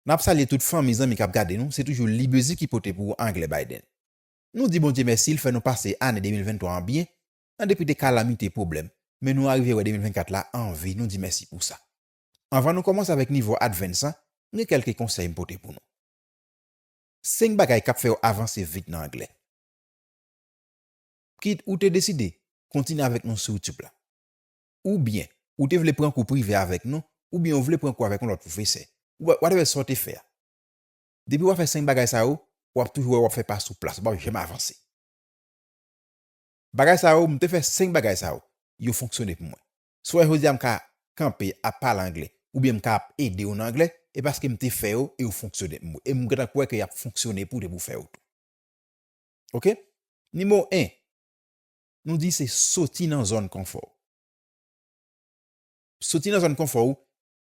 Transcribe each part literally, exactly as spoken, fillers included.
N ap salye tout fanmi, zanmi k ap gade nou. Se toujou Libezi ki pote pou ou anglè Biden. Nou di Bondye mèsi, l fè nou pase ane de mil venntwa an byen, nan depite kalamite, pwoblèm. Men nou arive wè de mil vennkat la an vi, nou di mèsi pou sa. Anvan nou kòmanse avèk nivo advance lan, m gen kèlke konsèy m pote pou nou. Senk bagay k ap fè w avanse vit nan anglè. Kit ou te deside kontinye avèk nou sou YouTube la, oubyen ou te vle pran kou prive avèk nou, oubyen ou vle pran kou avèk yon lòt pwofesè, whatever sa w te fè a. Depi w ap fè senk bagay sa yo, w ap toujou wè w ap fè pa sou plas, w p ap janm avanse. Bagay sa yo, m te fè senk bagay sa yo, yo fonksyone pou mwen. Si w wè jodi a m ka kanpe ap pale anglè, oubyen m ka ap ede w nan anglè, e paske m te fè yo e yo fonksyone pou mwen. E m gentan kwè ke y ap fonksyone pou ou depi w fè yo tou. Oke? Nimewo en, nou di se soti nan zòn konfò w. Soti nan zòn konfò w,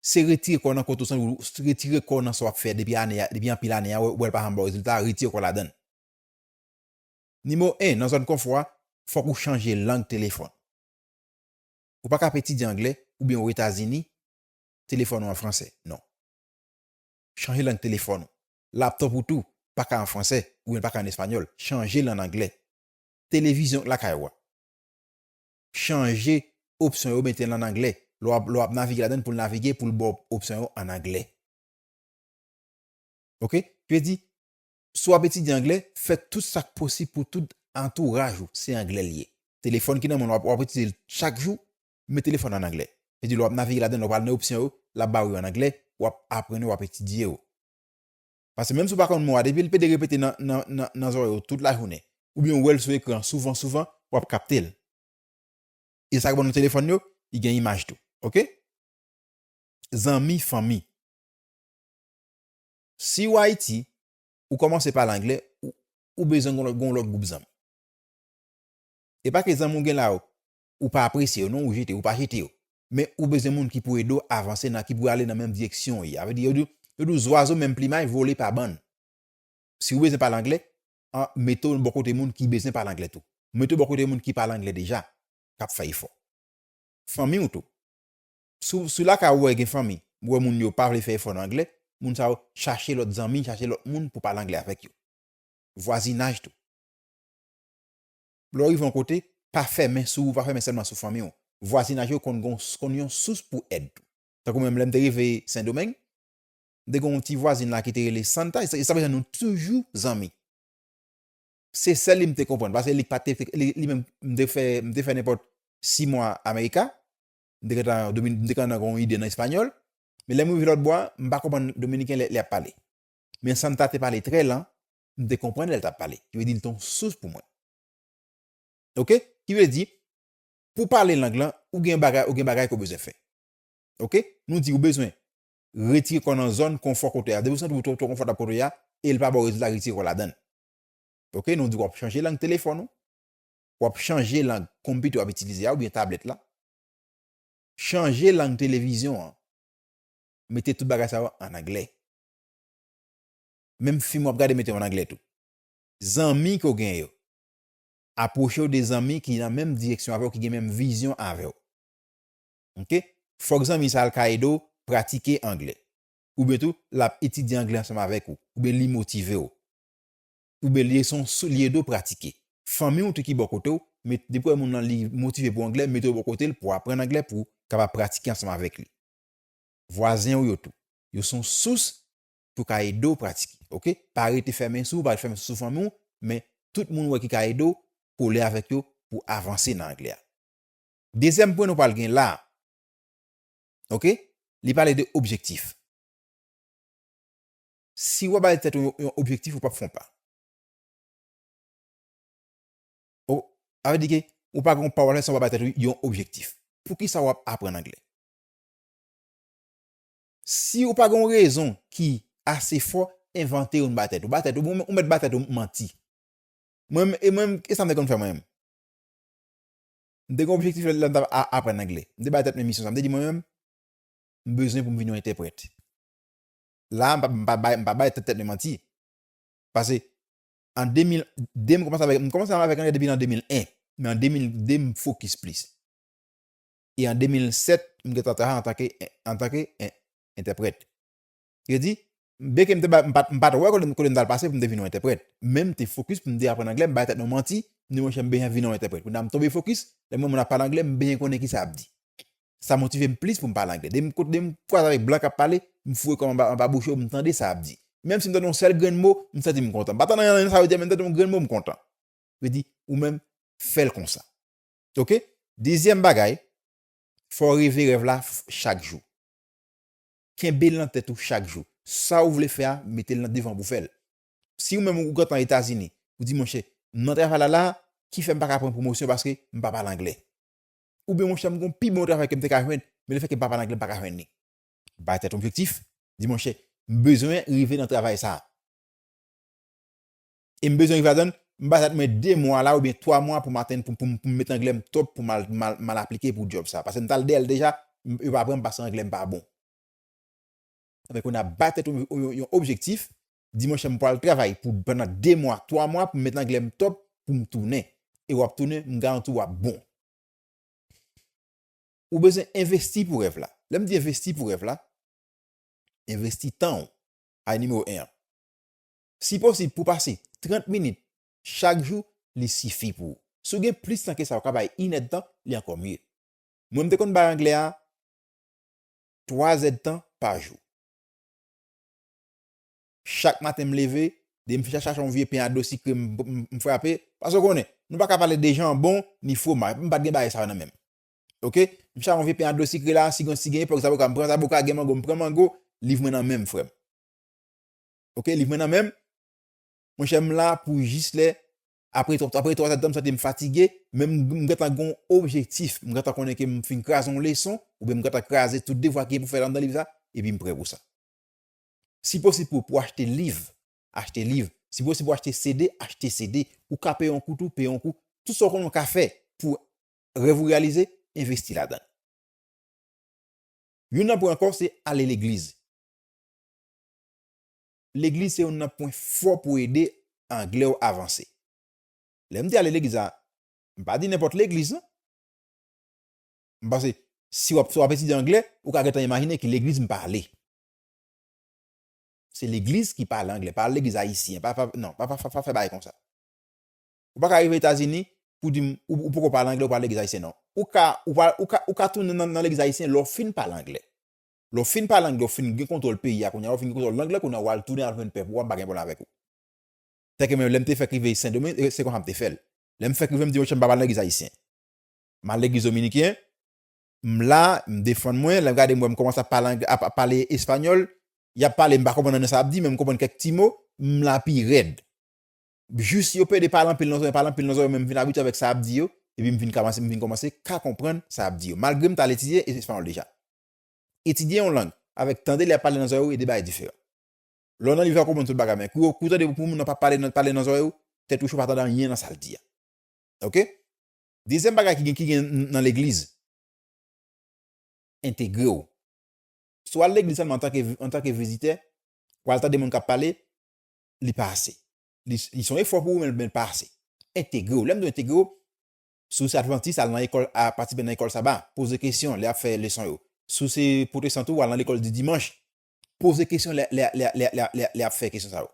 se retire kò w nan kote w santi w, retire kò w nan sa w ap fè depi ane a, depi anpil ane a, wè, wè l pa janm ba w rezilta, retire kò w ladan l. Nimewo en, nan zòn konfò a, fòk ou chanje lang telefòn. Ou pa ka ap etidye anglè, oubyen ou Etazini, telefòn ou an fransè. Non. Chanje lang telefòn ou. Laptòp ou tou, pa ka an fransè, oubyen pa ka an espanyòl. Chanje l an anglè. Televizyon lakay ou a. Chanje opsyon yo, mete l an anglè. Lè w ap, lè w ap navige ladan l, pou l navige, pou l ba w opsyon yo an anglè. Oke? Ki vle di, si w ap etidye anglè, fè tout sa k posib pou tout antouraj ou, se anglè l ye. Telefòn ki nan men w, w ap, w ap itilize l chak jou, met telefòn an anglè. Vle di, lè w ap navige ladan l, lè w pral nan opsyon yo, l ap ba w yo an anglè, w ap aprann yo, w ap etidye yo. Paske menm si w pa konn mo a, depi l pede repete nan, nan, nan, nan zòrèy ou tout lajounen, oubyen w wè l sou ekran souvan, souvan, w ap kapte l. E sa k ban nou telefòn yo, li gen imaj tou. Oke? Zanmi, fanmi. Si w Ayiti, ou kòmanse pale anglè, ou, ou bezwen gon lòt, gon lòt gwoup zanmi. E pa ke zanmi w gen la, ou, ou pa apresye yo, non, ou jete, ou pa jete yo. Men ou bezwen moun ki pou ede w avanse nan, ki pou ale nan menm direksyon w ye. A vle di, yo di, yo di w zwazo menm plimay vole pa bann. Si w bezwen pale anglè, an, mete w bò kote moun ki bezwen pale anglè tou. Mete w bò kote moun ki pale anglè deja, k ap fè efò. Fanmi w tou. Si w, si w lakay ou wè gen fanmi, ou wè moun yo pa vle fè efò nan anglè, moun sa yo chache lòt zanmi, chache lòt moun pou pale anglè avèk yo. Vwazinaj tou. Lè w rive yon kote, pa fèmen sou ou, pa fèmen sèlman sou fanmi w. Vwazinaj yo konn gon, konn yon sous pou èd tou. Tankou mwen menm, lè m te rive Sendomeng, m te gen yon ti vwazin la ki te rele Santa, e sa, e sa fè nou toujou zanmi. Se sèl li m te konprann, paske li pa te, li, li menm, m te fè, m te fè nenpòt sis mwa Amerika, m te gentan Domin-, m te gentan gen yon ide nan espanyòl, men lè m rive lòt bò a, m pa konprann dominiken lè, lè y ap pale. Men Santa te pale trè lan, m te konprann lè l t ap pale. Ki vle di l te yon sous pou mwen. Oke? Ki vle di, pou pale lang lan, ou gen bagay, ou gen bagay ke w bezwen fè. Oke? Nou di ou bezwen retire kò w nan zòn konfò kote a. Depi w santi w twò, twò konfòtab kote a, e l pa ba w rezilta, retire kò w ladan l. Oke? Nou di w ap chanje lang telefòn ou, w ap chanje lang konpitè w ap itilize a, oubyen tablèt la. Chanje lang televizyon an. Mete tout bagay sa yo an anglè. Menm fim w ap gade, mete yo an anglè tou. Zanmi ke w gen yo. Apwoche w de zanmi ki nan menm direksyon avè w, ki gen menm vizyon avè w. Oke? Fòk zanmi sa a l ka ede w pratike anglè. Oubyen tou, l ap etidye anglè ansanm avèk ou. Oubyen li motive w. Oubyen li se yon sou-, li ede w pratike. Fanmi w tou ki bò kote w, men depi w wè moun nan li motive pou anglè, mete w bò kote l pou w aprann anglè pou w kapab pratike ansanm avèk li. Vwazen w yo tou. Yo se yon sous pou ka ede w pratike. Oke? Pa rete fèmen sou ou, pa rete fèmen sou fanmi w, men tout moun ou wè ki ka ede w, kole avèk yo pou avanse nan anglè a. Dezyèm pwen nou pral gen la a, oke? Li pale de objektif. Si w pa bay tèt ou yon, yon objektif, ou p ap fè yon pa. O, sa vle di ke ou pa gen yon pa w ap fè san w pa bay tèt ou yon objektif. Poukisa w ap aprann anglè? Si ou pa gen yon rezon ki ase fò, envante youn bay tèt ou. Bay tèt ou, ou, ou mèt bay tèt ou manti. Mwen, e mwen, e sa m te konn fè mwen menm. M te gen objektif lè, lè m t ap a-, aprann anglè. M te bay tèt mwen misyon sa. M te di mwen menm, m bezwen pou m vin yon entèprèt. La, m pa, m pa bay, m pa bay tèt, tèt mwen manti. Paske, an de mil de, m kòmanse avèk, m kòmanse avèk anglè depi an de mil en. Men an de mil de, m fokis plis. E an de mil sèt, m gentan travay antanke, antanke en-, entèprèt. Ki vle di, byenke m te ba, m pa, m pa t wè kote, kote m t al pase pou m te vin yon entèprèt. Men m te fokis pou m te aprann anglè, m bay tèt mwen manti, m di, monchè, m bezwen vin yon entèprèt. Kounye a m tonbe fokis, lè m wè moun ap pale anglè, m bezwen konnen ki sa y ap di. Sa motive m plis pou m pale anglè. Depi m kote, depi m kwaze avèk blan k ap pale, m foure kò m anba, anba bouch yo, m tande sa y ap di. Menm si m tande yon sèl grenn mo, m santi m kontan. M pa tande anyen nan sa yo di a, men m tande yon grenn mo, m kontan. Vle di, ou menm, fè l konsa. Oke? Dezyèm bagay, fò w reve rèv la f- chak jou. Kenbe l nan tèt ou chak jou. Sa ou vle fè a, mete l nan devan pou w fè l. Si ou menm ou gentan Etazini, ou di, monchè, m nan travay la la, ki fè m pa ka pran pwomosyon paske m pa pale anglè? Oubyen, monchè, m gon pi bon travay ke m te ka jwenn, men lefètke m pa pale anglè, m pa ka jwenn li. Bay tèt ou objektif, di, monchè, m bezwen rive nan travay sa a. E m bezwen rive ladan l, m bay tèt mwen de mwa la oubyen twa mwa pou m atenn, pou, pou, pou m met anglè m top, pou m al, m al, m al aplike pou djòb sa. Paske m t al dèyè l deja, m- yo pa pran m paske anglè m pa bon. Sa fè kounye a bay tèt ou yon, yon, yon objektif, di, monchè, m pral travay pou pandan de mwa, twa mwa pou m met anglè m top, pou m tounen. E w ap tounen, m garanti w ap bon. Ou bezwen envesti pou rèv la. Lè m di envesti pou rèv la, envesti tan w. A nimewo en an. Si posib, pou pase trant minit chak jou, li sifi pou ou. Si w gen plis tan ke sa, ou ka bay inèdtan, li ankò mye. Mwen, m te konn bay anglè a twa zèdtan pa jou. Chak maten m leve, depi m fin chache yon vye pen a dlo sikre m, m, m frape. Paske w konnen, nou pa ka pale de janbon, ni fwomaj. M pa t gen bagay sa yo nan men m. Oke? M chache yon vye pen a dlo sikre la, si gen, si gen epòk zaboka, m pran zaboka, gen mango, m pran mango, liv mwen nan men m, frè m. Oke? Liv mwen nan men m. Monchè, m la pou jis lè, apre twa, apre twa zèdtan, m santi m fatige, men m, m gentan gen yon objektif. M gentan konnen ke m fin kraze yon leson, oubyen m gentan kraze tout devwa ki gen pou fè anndan liv sa, epi m prè pou sa. Si posib pou, pou achte liv, achte liv. Si posib pou achte C D, achte C D. Ou ka peye yon kou tou, peye yon kou. Tout sa w konnen w ka fè pou rèv ou reyalize, envesti ladan l. Youn nan pwen ankò, se ale legliz. Legliz se youn nan pwen fò pou ede anglè w avanse. Lè m di ale legliz la, m pa di nenpòt legliz, non. M panse, si w ap, si w ap etidye anglè, ou ka gentan imajine ki legliz m pale. Se legliz ki pale anglè, pa legliz ayisyen. Pa, pa, non, pa, pa, pa, pa fè bagay konsa. Ou pa ka rive Etazini pou di m, ou, ou poko pale anglè, ou pale legliz ayisyen, non. Ou ka, ou pa, ou ka, ou ka tounen nan, nan legliz ayisyen lè w fin pale anglè. Lè w fin pale anglè, w fin gen kontwòl peyi a kounye a, w fin gen kontwòl lang lan kounye a, w al tounen al jwenn pèp ou a, m pa gen pwoblèm avèk ou. Tèlke mwen, lè m te fèk rive Sendomeng, e, se konsa m te fè l. Lè m fèk rive, m di, monchè, m pa pral legliz ayisyen. M al legliz dominiken, m la, m defann mwen, lè m gade m wè m kòmanse ap pale ang-, ap, ap pale espanyòl, y ap pale, m pa konprann anyen sa y ap di, men m konprann kèk ti mo, m la pi rèd. Jis yo pede pale anpil nan zòrèy, pale anpil nan zòrèy, men m vin abitye avèk sa y ap di yo, epi m vin kòmanse, m vin kòmanse ka konprann sa y ap di yo. Malgre m t al etidye espanyòl deja. Etidye yon lang, avèk tande lè y ap pale nan zòrèy ou, e de bagay diferan. Lè w nan liv la, w konprann tout bagay, men kou, kou w tande pou moun nan pa pale nan, pale nan zòrèy ou, tèt ou cho, pa tande anyen nan sa l di a. Oke? Dezyèm bagay ki gen, ki gen nan legliz, entegre w. Si w al legliz sèlman antanke, antanke vizitè, w al tande moun k ap pale, li pa ase. Li, li se yon efò pou ou, men, men li pa ase. Entegre w. Lè m di w entegre w, si w se advantis, al nan lekòl, a, patisipe nan lekòl saba, poze kesyon lè y ap fè leson yo. Si w se pwotestan tou, al nan lekòl di dimanch, poze kesyon lè, lè, lè, lè, lè, lè, lè y ap fè kesyon sa yo.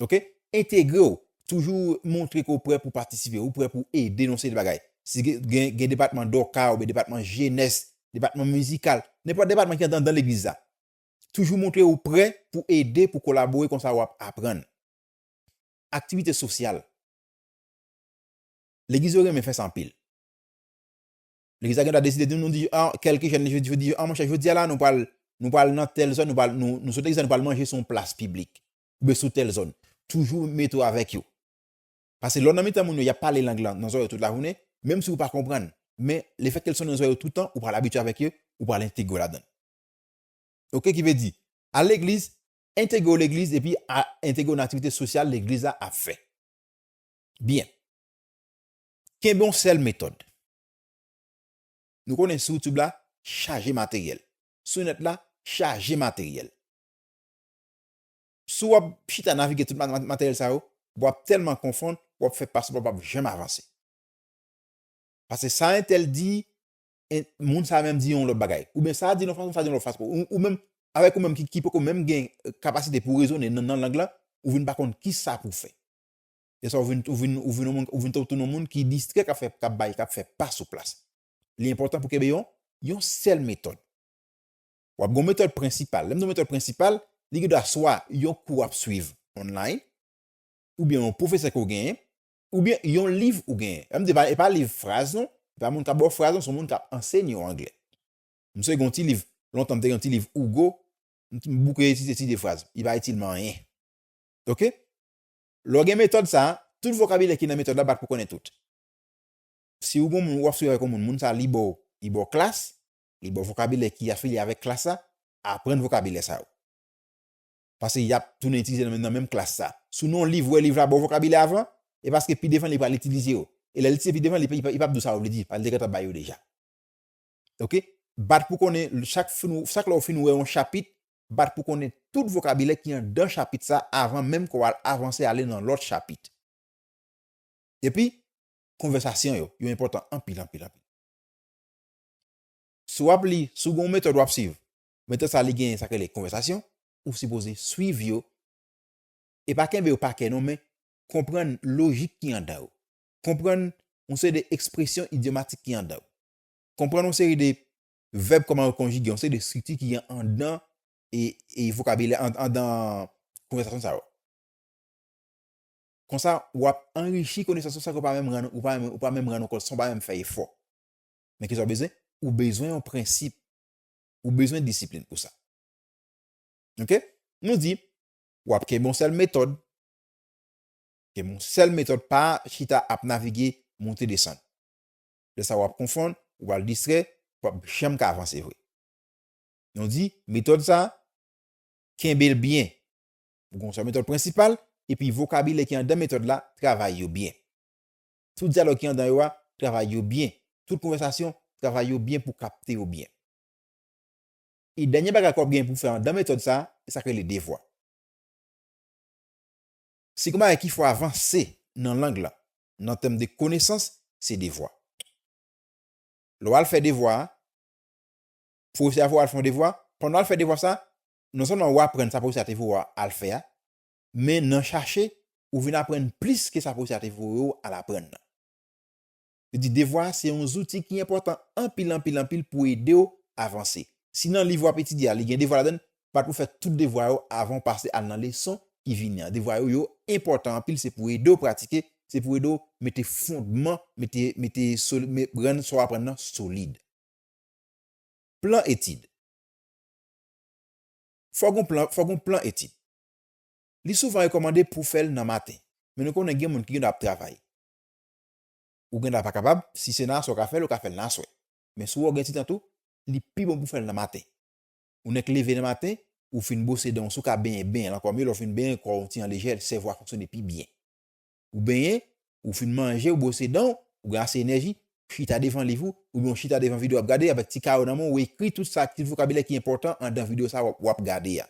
Oke? Entegre w. Toujou montre ke w prè pou patisipe, ou prè pou ede nan yon seri de bagay. Si gen, gen, gen depatman dòka, oubyen depatman jenès, depatman mizikal, nenpòt depatman ki anndan legliz la. Toujou montre w prè pou ede, pou kolabore, konsa w ap aprann. Aktivite sosyal. Legliz yo renmen fè sa anpil. Legliz la gen dwa deside di nou, nou di, a, kèlke jèn, jodi, jodi, a, monchè, jodi a la, nou pral, nou pral nan tèl zòn, nou pral, nou, nou sot legliz la, nou pral manje sou yon plas piblik. Oubyen sou tèl zòn. Toujou mete w avèk yo. Paske lè w nan mitan moun yo, y ap pale lang lan nan zòrèy yo tout lajounen, menm si w pa konprann. Men, lefètke l sonnen nan zòrèy yo tout tan, ou pral abitye avèk yo, ou pral entegre w ladan l. Oke, ki vle di, al legliz, entegre w legliz, epi a, entegre w nan aktivite sosyal legliz la ap fè. Byen. Kenbe yon sèl metòd. Nou konnen sou YouTube la, chaje materyèl. Sou nèt la, chaje materyèl. Si w ap chita navige tout ma-, ma-, materyèl sa yo, w ap tèlman konfonn, w ap fè paspo, w ap janm avanse. Paske sa entèl di, en-, moun sa menm di yon lòt bagay. Oubyen sa di yon fason, sa di yon lòt fason. Ou, ou menm, avèk ou menm ki, ki poko menm gen, eh, kapasite pou rezone nan, nan lang lan, ou vin pa konn kisa pou fè. E sa, ou vin, ou vin, ou vin yon moun, ou vin tou, tou yon moun ki distrè, k ap fè, k ap bay, k ap fè pa sou plas. Li enpòtan pou kenbe yon, yon sèl metòd. W ap gen yon metòd prensipal. Lè m di yon metòd prensipal, li gen dwa swa yon kou w ap swiv online, oubyen yon pwofesè ke w genyen, oubyen yon liv ou genyen. Lè m di, e pa, e pa liv fraz non, e pa moun k ap ba w fraz non, se yon moun k ap ansenye w anglè. M sonje gen yon ti liv, lontan m te gen yon ti liv Hugo, m t-, m bouke etidye ti de fraz. Li pa itil m anyen. Oke? Lè w gen metòd sa a, tout vokabilè ki nan metòd la, bat pou konnen tout. Si ou gen yon moun, w ap swiv avèk yon moun, moun sa a li ba w, li ba w klas, li ba w vokabilè ki afilye avèk klas la, aprann vokabilè sa yo. Paske y ap tounen itilize nan, nan menm klas sa. Si w nan yon liv, w wè liv la ba w vokabilè avan, e paske pi devan li pral itilize yo. E lè l itilize pi devan, li, li, li p ap di w sa yo vle di, paske l te gentan bay yo deja. Oke? Bat pou konnen, chak fin, chak lè w fin wè yon chapit, bat pou konnen tout vokabilè ki anndan chapit sa avan menm ke w al avanse ale nan lòt chapit. Epi, konvèsasyon yo, yo enpòtan anpil, anpil, anpil. Si w ap li, si w gen yon metòd w ap swiv, metòd sa li gen sa k rele konvèsasyon, ou sipoze swiv yo, e pa kenbe yo pa kè non, men konprann lojik ki anndan yo. Konprann yon seri de ekspresyon idyomatik ki anndan yo. Konprann yon seri de vèb kòman yo konjige, yon seri de estrikti ki gen anndan e, e vokabilè, an-, anndan konvèsasyon sa yo. Konsa, w ap anrichi konesans ou san ke w pa menm rann, ou pa menm, ou pa menm rann ou kont, san w pa menm fè efò. Men kisa w bezwen? Ou bezwen yon prensip. Ou bezwen disiplin pou sa. Oke? Nou di, w ap kenbe yon sèl metòd. Kenbe yon sèl metòd, pa chita ap navige, monte, desann. Lè sa w ap konfonn, ou pral distrè, w ap janm ka avanse vre. Nou di, metòd sa, kenbe l byen. Ou gen yon sèl metòd prensipal, epi vokabilè ki anndan metòd la, travay yo byen. Tout dyalòg ki anndan yo a, travay yo byen. Tout konvèsasyon, travay yo byen pou w kapte yo byen. E dènye bagay ke w ap gen pou w fè anndan metòd sa, se sa k rele devwa. Si gen yon bagay ki fè w avanse nan lang lan, nan tèm de konesans, se devwa. Lè w al fè devwa a, pwofesè a voye w al fè yon devwa, pandan w al fè devwa sa, non sèlman w aprann sa pwofesè a te voye w al fè a, men nan chache, ou vin aprann plis ke sa pwofesè a te voye w al aprann nan. Li di devwa a se yon zouti ki enpòtan anpil, anpil, anpil pou ede w avanse. Si nan liv w ap etidye a, li gen devwa ladan l, bat pou fè tout devwa yo avan w pase al nan leson ki vini an. Devwa yo, yo enpòtan anpil, se pou ede w pratike, se pou ede w mete fondman, mete, mete soli-, me-, rann sa w aprann nan solid. Plan etid. Fò w gen plan, fò w gen plan etid. Li souvan rekòmande pou w fè l nan maten, men nou konnen gen moun ki gen dwa ap travay. Ou gen dwa pa kapab, si se nan aswè w ka fè l, ou ka fè l nan aswè. Men si w wè w gen ti tan tou, li pi bon pou w fè l nan maten. Ou nèk leve nan maten, ou fin bwose dan w, si w ka benyen, benyen l ankò mye, lè w fin benyen, kò w ti an lejè, sèvo a fonksyone pi byen. Ou benyen, ou fin manje, ou bwose dan w, ou gen ase enèji, chita devan liv ou, oubyen w chita devan videyo w ap gade, avèk ti kaye w nan men w, ou ekri tout sa, tout vokabilè ki enpòtan anndan videyo sa w ap, w ap gade a.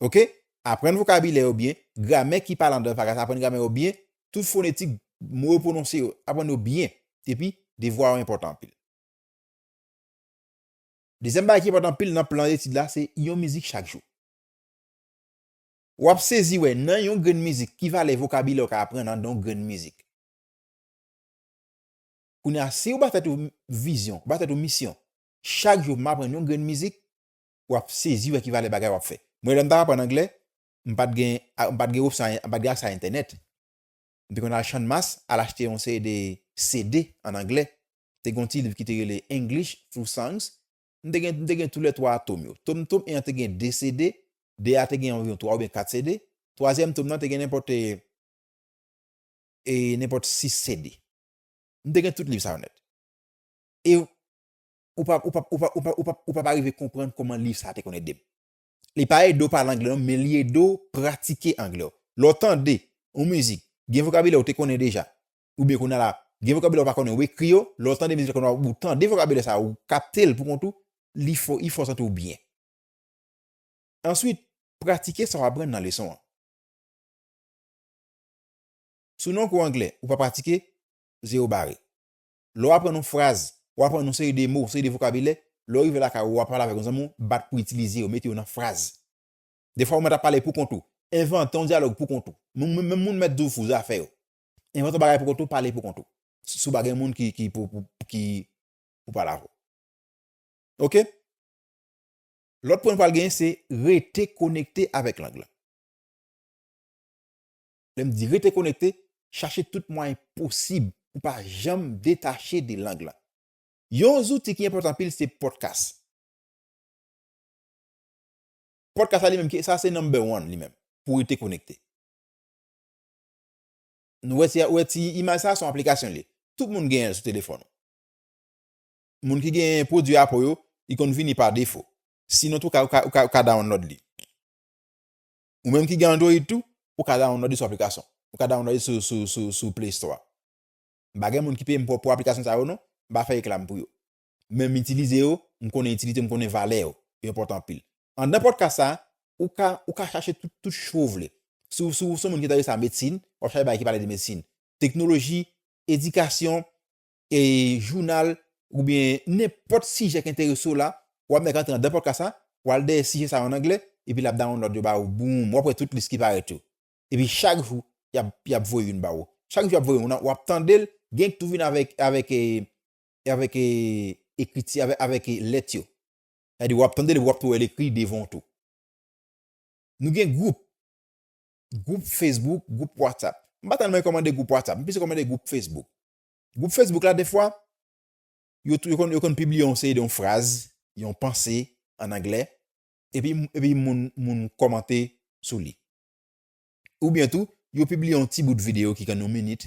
Oke? Aprann vokabilè yo byen, gramè ki pale anndan paragraf, aprann gramè yo byen, tout fonetik, mo yo pwononse yo, aprann yo byen, epi devwa yo enpòtan anpil. Dezyèm bagay ki enpòtan anpil nan plan etid la, se yon mizik chak jou. W ap sezi wè, nan yon grenn mizik, ki valè vokabilè w ka aprann anndan yon grenn mizik. Kounye a, si w ba tèt ou vizyon, ba tèt ou misyon, chak jou m aprann yon grenn mizik, w ap sezi wè ki valè bagay w ap fè. Mwen, lè m t ap aprann anglè, m pa t gen, m pa t gen opsyon, m pa t gen aksè a entènèt. M te konn al Channmas, al achte yon seri de C D an anglè. Te gen yon ti liv ki te rele English Through Songs. M te gen, m te gen toulètwa tom yo. Tom, tom en an te gen de C D, de a te gen anviwon twa oubyen kat C D, twazyèm tom nan te gen nenpòt, e, e, nenpòt sis C D. M te gen tout liv sa yo nèt. E ou p ap, ou p ap, ou p ap, ou p ap, ou p ap, ou p ap arive konprann kòman liv sa a te konn ede m. Li pa ede w pale anglè non, men li ede w pratike anglè w. Lè w tande yon mizik, gen vokabilè ou te konnen deja, oubyen kounye a la, gen vokabilè ou pa konnen, ou ekri yo, lè w tande mizik la kounye a, ou tande vokabilè sa a, ou kapte l pou kont ou, li fè, li fè w santi w byen. Answit, pratike sa w aprann nan leson an. Si w nan yon kou anglè, ou pa pratike, zewo bare. Lè w aprann yon fraz, w aprann yon seri de mo, yon seri de vokabilè, Lè w rive lakay ou, w ap pale avèk yon zanmi w, bat pou itilize yo, mete yo nan fraz. Defwa ou mèt ap pale pou kont ou. Envante yon dyalòg pou kont ou. Menm moun mèt di w fou zafè yo. Envante yon bagay pou kont ou, pale pou kont ou. Si w pa gen moun ki, ki pou, pou, ki pou pale avè w. Oke? Lòt pwen nou pral genyen se rete konekte avèk lang lan. Lè m di rete konekte, chache tout mwayen posib pou pa janm detache de lang lan. Yon zouti ki enpòtan anpil se podcast. Podcast la li menm, sa se number one li menm, pou rete konekte. Nou wè ti, wè ti imaj sa, se yon aplikasyon li. Tout moun genyen l sou telefòn ou. Moun ki gen pwodui Apple yo, li konn vini pa defo. Sinon tou, ou ka, ou ka, ou ka, ou ka download li. Ou menm ki gen Android tou, ou ka download li sou aplikasyon. Ou ka download li sou, sou, sou, sou Play Store. M pa gen moun ki peye m pou, pou aplikasyon sa yo non, m pa fè reklam pou yo. Men m itilize yo, m konnen itilite, m konnen valè yo. Yo enpòtan anpil. Anndan podcast sa, ou ka, ou ka chache tout, tout cho w vle. Si w, si w se yon moun ki enterese a medsin, w ap chache bagay ki pale de medsin. Teknoloji, edikasyon, e jounal, oubyen nenpòt sijè ki enterese w la, w ap nèk antre anndan podcast sa, w al dèyè sijè sa yo an anglè, epi l ap download yo ba ou, boum, w ap wè tout lis ki parèt yo. Epi chak jou, y ap, y ap voye youn ba ou. Chak jou y ap voye youn, w ap tande l, gen k tou vin avèk, avèk, e, avèk, e, ekriti, avèk, avèk, e, lèt yo. Sa vle di w ap tande l epi w ap tou wè l ekri devan w tou. Nou gen gwoup. Gwoup Facebook, gwoup WhatsApp. M pa tèlman rekòmande gwoup WhatsApp, m plis rekòmande gwoup Facebook. Gwoup Facebook la, defwa, yo, yo konn, yo konn pibliye yon seri de yon fraz, yon panse an anglè, epi, epi moun, moun kòmante sou li. Oubyen tou, yo pibliye yon ti bout videyo ki konn yon minit.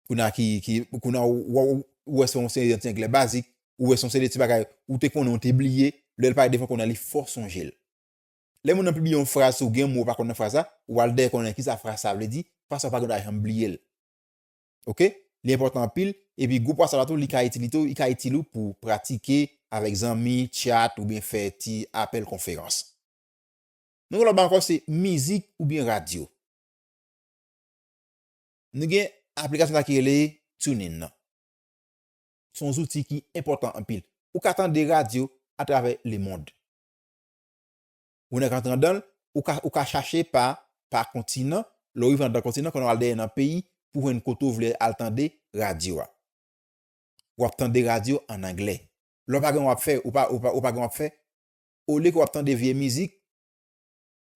Kounye a ki, ki, kounye a ou, ou, ou wè se yon seri de ti anglè bazik, ou wè se yon seri de ti bagay, ou te konnen, ou te bliye, lè l parèt devan kounye a, li fè w sonje l. Lè moun nan pibliye yon fraz, si w gen mo ou pa konn nan fraz la, ou al dèyè konnen kisa fraz sa vle di, fraz sa ou pa gen dwa janm bliye l. Oke? Li enpòtan anpil, epi gwoup WhatsApp la tou, li ka itil, li tou, li ka itil ou pou pratike avèk zanmi, chat, oubyen fè ti apèl konferans. Nou gen lòt bagay ankò, se mizik oubyen radyo. Nou gen aplikasyon sa ki rele TuneIn nan. Se yon zouti ki enpòtan anpil. Ou ka tande radyo atravè lemonn. Ou nèk antre anndan l, ou ka, ou ka chache pa, pa kontinan, lè w rive anndan kontinan, kounye a w al dèyè nan peyi pou jwenn kote w vle al tande radyo a. W ap tande radyo an anglè. Lè w pa gen w ap fè, ou pa, ou pa, ou pa gen w ap fè, olye ke w ap tande vye mizik,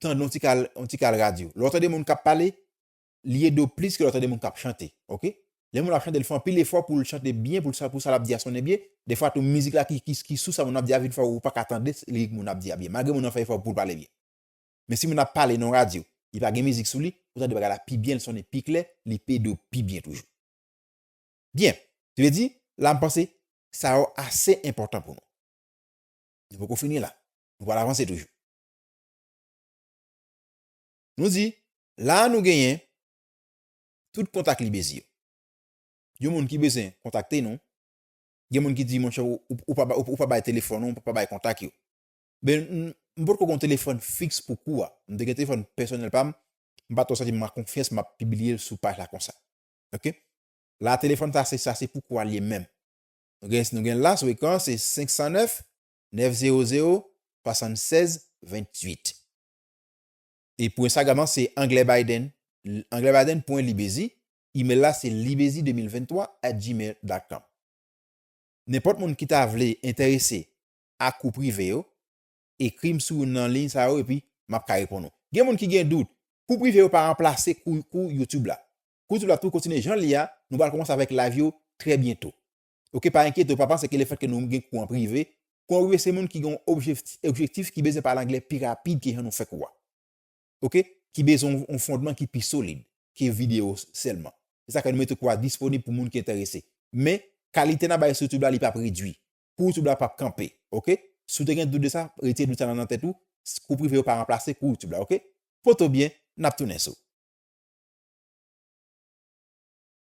tande yon ti kal, yon ti kal radyo. Lè w tande moun k ap pale, li ede w plis ke lè w tande moun k ap chante, oke? Lè moun ap chante, li fè anpil efò pou l chante byen, pou l sa, pou sa l ap di a sonnen byen. Defwa tou, mizik la ki, ki, ki sou sa moun ap di a vin fè ou pa ka tande lirik moun ap di a byen, malgre moun nan fè efò pou l pale byen. Men si moun ap pale nan radyo, li pa gen mizik sou li, ou tande bagay la pi byen, l sonnen pi klè, li ede w pi byen toujou. Byen, sa vle di, la m panse, sa yo ase enpòtan pou nou. Nou poko fini la. Nou pral avanse toujou. Nou di, la a nou genyen tout kontak Libezi yo. Yon moun ki bezwen kontakte nou, gen moun ki di, monchè, ou, ou, ou pa ba-, ou, ou pa bay telefòn ou, ou pa bay kontak yo. Ben, m, m potko gen yon telefòn fiks pou kou a. M te gen telefòn pèsonèl pa m, m pa twò santi m an konfyans, m ap pibliye l sou paj la konsa. Oke? La, telefòn sa, se, sa, se pou kou a li ye menm. Nou gen, nou gen la sou ekran, se senk san nèf, nèf zewo zewo, swasannsèz, venntuit. E pou Instagram lan, se Anglè Biden, anglè biden pwen libezi. Email la, se libezi de mil venntwa at gmail dot com. Nenpòt moun ki ta vle enterese a kou prive yo, ekri m sou youn nan liy sa yo, epi m ap ka reponn ou. Gen moun ki gen dout, kou prive yo pa ranplase kou, kou YouTube la. Kou YouTube la tou kontinye jan l ye a, nou pral kòmanse avèk live yo trè byento. Oke, pa enkyete w, pa panse ke lefètke nou gen kou an prive, kou an prive se moun ki gen yon objekti-, objektif ki bezwen pale anglè pi rapid ke jan nou fè kou a. Oke? Ki bezwen yon, yon fondman ki pi solid ke videyo sèlman. Se sa k fè nou mete kou a disponib pou moun ki enterese. Men, kalite n ap bay sou YouTube la, li p ap redui. Kou YouTube la p ap kanpe. Oke? Si w te gen dout de sa, retire dout sa nan, nan tèt ou. Kou prive yo pa ranplase kou YouTube la. Oke? Pote w byen, n ap tounen sou.